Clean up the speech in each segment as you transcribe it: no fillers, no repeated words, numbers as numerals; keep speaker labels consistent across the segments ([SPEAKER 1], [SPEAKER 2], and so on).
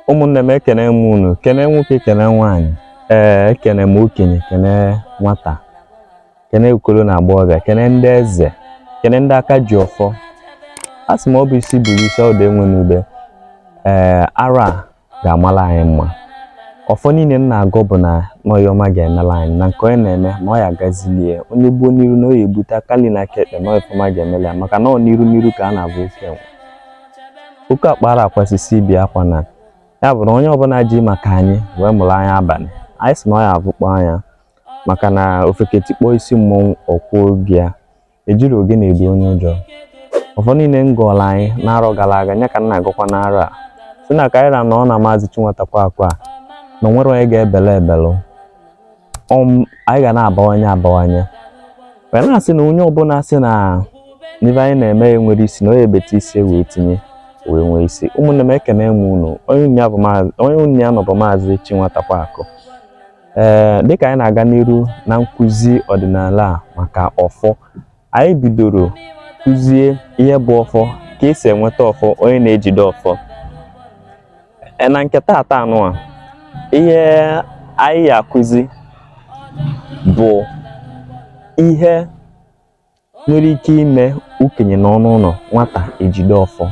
[SPEAKER 1] Ụmụnne m, ekene m unu, kene nwoke, kene nwaanyị. Ee, ekene m okenye, kene nwata, kene okoro na agbọghọbịa, kene ndị eze, kene ndị aka ji ọfọ. A sị m ọ bụ isi buru isi ọdụ enwe n'ube. Ee, arọ a ga-amala anyị mma. Ọfọ niile m na-agọ bụ na ihe ọma ga-emela anyị, na nke onye na-eme na ọ ya agazilie. Onye gbuo n'iru na ọ ya egbute aka nri na aka ekpe, na ife ọma ga-emela ya, maka na ọ n'iru n'iru ka a na-abụ oke enwe. Oke akpara akwasịsị ibi akwa na ya bụ na onye ọbụla ji maka anyị wee mụrụ anya abalị, anyị sị na ọ ya avụkpọ anya, maka na ofeke tikpọọ isi mmọnwụ ọkwuo oge ya ejiri ogene edu onye ụjọ. Ọfọ niile m gọọla anyị n'arọ gara aga, nya ka m na-agọkwa n'arọ a, sị na ka anyị ra nọ na Maazị Chinwatakwa akwa a na o nwere onye ga-ebele ebelụ. Anyị ga na-abawanye abawanye, wee na-asị na onye ọbụla sị na n'ife anyị na-eme ya nwere isi, na onye ebete isi wee tinye wee nwee isi. Ụmụnne m, ekene m unu. Onye unu ya nọ bụ Maazị Chinwatakwa Akụ. Ee, dịka anyị na-aga n'iru na nkụzi ọdịnala a maka ọfọ, anyị bidoro kụzie ihe bụ ọfọ, ka esi enweta ọfọ, onye na-ejide ọfọ. Na nke taata anụ a, ihe anyị akụzi bụ ihe nwere ike ime okenye nọ n'ụlọ, nwata ejide ọfọ.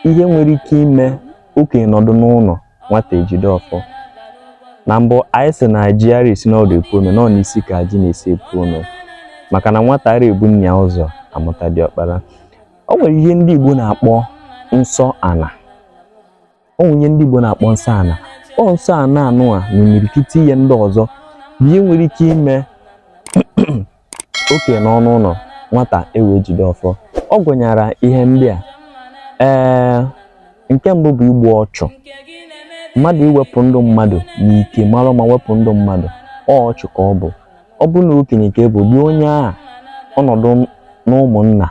[SPEAKER 1] Ihe nwere ike ime okenye nọdụ n'ụlọ, nwata ejide ọfọ. Na mbụ anyị sị na ji ara esi n'ọdụ epu ome, nọ n'isi ka ji na-esi epu ome, maka na nwata ara ebu nna ya ụzọ amụta diọkpara. O nwere ihe ndị Igbo na-akpọ nsọ ana. O nwere ihe ndị Igbo na-akpọ nsọ ana. Ọ nsọ ana anụ a na imirikiti ihe ndị ọzọ bụ ihe nwere ike ime okenye nọ n'ụlọ, nwata ewee jide ọfọ. Ọ gụnyere ihe ndị a. Ee, nke mbụ bụ igbu ọchụ, mmadụ iwepụ ndụ mmadụ n'ike, mara ma wepụ ndụ mmadụ, ọ ọchụ ka ọ bụ. Ọ bụ na okenye ka e bụ dị onye a ọnọdụ n'ụmụnna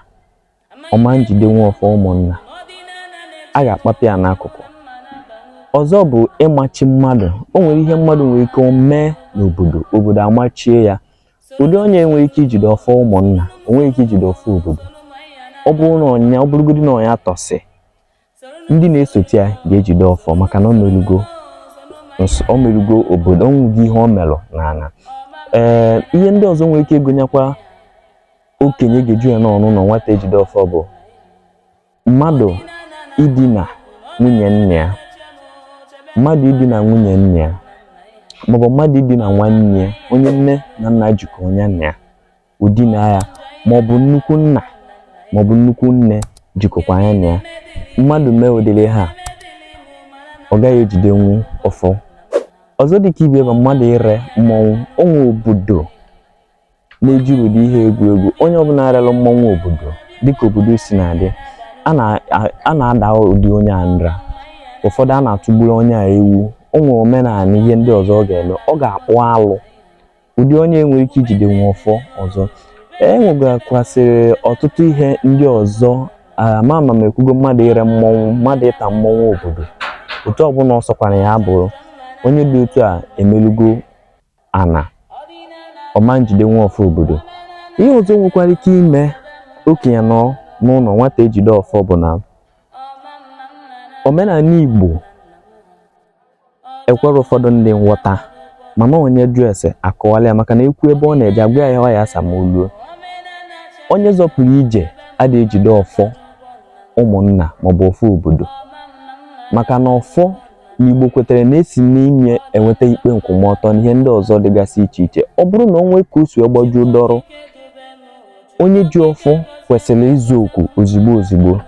[SPEAKER 1] ọma njide nwa ọfọ ụmụnna, a ga-akpapụ ya n'akụkụ. Ọzọ bụ ịmachi mmadụ. O nwere ihe mmadụ nwere ike o mee n'obodo, obodo amachie ya. Ụdị onye nwere ike ijide ọfọ ụmụnna, o nweghị ike ijide ọfọ obodo. Ọ bụrụ na ọnya, ọ bụrụgodị na ọnya tọsị, ndị na-esote ya ga-ejide ọfọ, maka na o merugo obodo, o nwego ihe o melụ n'ala. Ee, ihe ndị ọzọ nwere ike ịgụnyekwa okenye ga-eju ya n'ọnụ na nwata ejide ọfọ bụ mmadụ idina nwunye nna ya, mmadụ idina nwunye nna ya, maọbụ mmadụ idina nwanne ya, onye nne na nna jikọ onye nna ya udina ya, maọbụ nnukwu nna maọbụ nnukwu nne jikọkwa anya na ya. Mmadụ mee ụdịrị ha, ọ gaghị ejidenwu ọfọ. Ọzọ dịka ibe bụ mmadụ ire mmọnwụ. O nwe obodo na-ejiri ụdị ihe egwu egwu. Onye ọbụla rere mmọnwụ obodo, dịka obodo si na-adị, a na-ada ụdị onye a nra. Ụfọdụ a na-atụgburu onye a ewu. O nwere omenala ihe ndị ọzọ ọ ga-eme, ọ ga-akpụ alụ. Ụdị onye nwere ike ijide nwa ọfọ ọzọ. E nwegakwasịrị ọtụtụ ihe ndị ọzọ ama ama m ekwugo. Mmadụ ire mmọnwụ, mmadụ ịta mmọnwụ obodo, otu ọbụla ọ sọkwara ya bụrụ, onye dị otu a emelugo ana ọma njide nwa ọfọ obodo. Ihe ọzọ nwekwara ike ime okenye nọ n'ụlọ, nwata ejide ọfọ bụ na omenala Igbo ekwere ụfọdụ ndị nghọta, mana onye jụọ ese akọwala ya, maka na ekwu ebe ọ na-eje agwa ya ọ ya asa ma oluo. Onye zọpụrụ ije adịghị ejide ọfọ ụmụnna maọbụ ọfọ obodo, maka na ọfọ n'Igbo kwetara na esi n'ime enweta ikpe nkwụmọtọ na ihe ndị ọzọ dịgasị iche iche. Ọ bụrụ na o nwee ka o si gbajuo dọrọ, onye ji ọfọ kwesịrị ịzụ oku ozigbo ozigbo.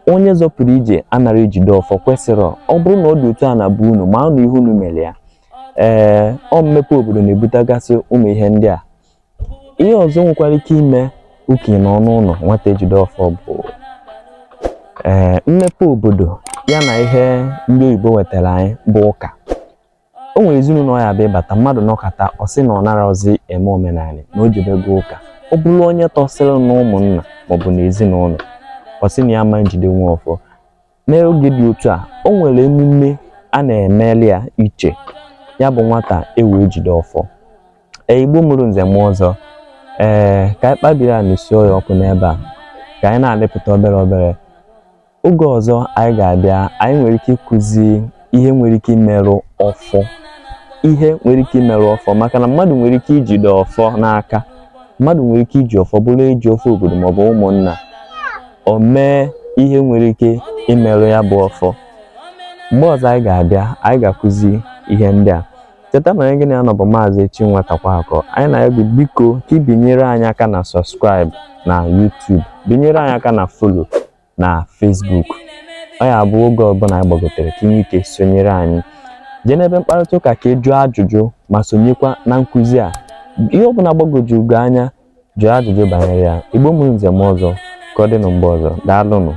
[SPEAKER 1] Onye zọpụrụ ije anara ejide ọfọ kwesịrị. Ọ bụrụ na ọ dị otu a na bụ unu ma unu ihe unu mere ya. Ee, ọ mmepe obodo na-ebutegasị ụmụ ihe ndị a. Ihe ọzọ nwekwara ike ime okenye nọ n'ụlọ, nwata ejide ọfọ bụ ee mmepe obodo ya na ihe ndị oyibo wetara anyị bụ ụka. O nwere ezinụlọ ya bụ ịbata, mmadụ nọkata ọ sị na ọ narọzi eme omenala, na o jebego ụka. Ọ bụrụ onye tọsịrị na ụmụnna maọbụ na ezinụlọ, ọ sị na ya ma njide nwa ọfọ. N'oge dị otu a, o nwere emume a na-emeli ya iche, ya bụ nwata ewee jide ọfọ. Ee, Igbo mụrụ nze mụọ ọzọ, ee, ka anyị kpabiri a na-esi ọya ọkụ n'ebe a, ka anyị na-alịpụta obere obere. Oge ọzọ anyị ga-abịa, anyị nwere ike ịkụzi ihe nwere ike imerụ ọfọ, ihe nwere ike imerụ ọfọ, maka na mmadụ nwere ike ijide ọfọ n'aka, mmadụ nwere ike iji ọfọ bụrụ eji ọfọ obodo maọbụ ụmụnna, o mee ihe nwere ike imerụ ya bụ ọfọ. Mgbe ọzọ anyị ga-abịa, anyị ga-akụzi ihe ndị a. Cheta na onye gị na ya nọ bụ Maazị Chinwa Takwakọ. Anyị na-ayọ gị, biko, ka ị binyere anyị aka na subscribe na YouTube, binyere anyị aka na follow na Facebook. Ọ ya bụ oge ọbụla anyị gbagotere ka ị nwee ike sonyere anyị. Jee n'ebe mkparịta ụka ka ị jụọ ajụjụ ma sonyekwa na nkụzi a. Ihe ọbụla gbagwojuru gị anya, jụọ ajụjụ banyere ya. Igbo mụrụ nze m ọzọ, ka ọ dịnụ mgbe ọzọ. Daalụnụ.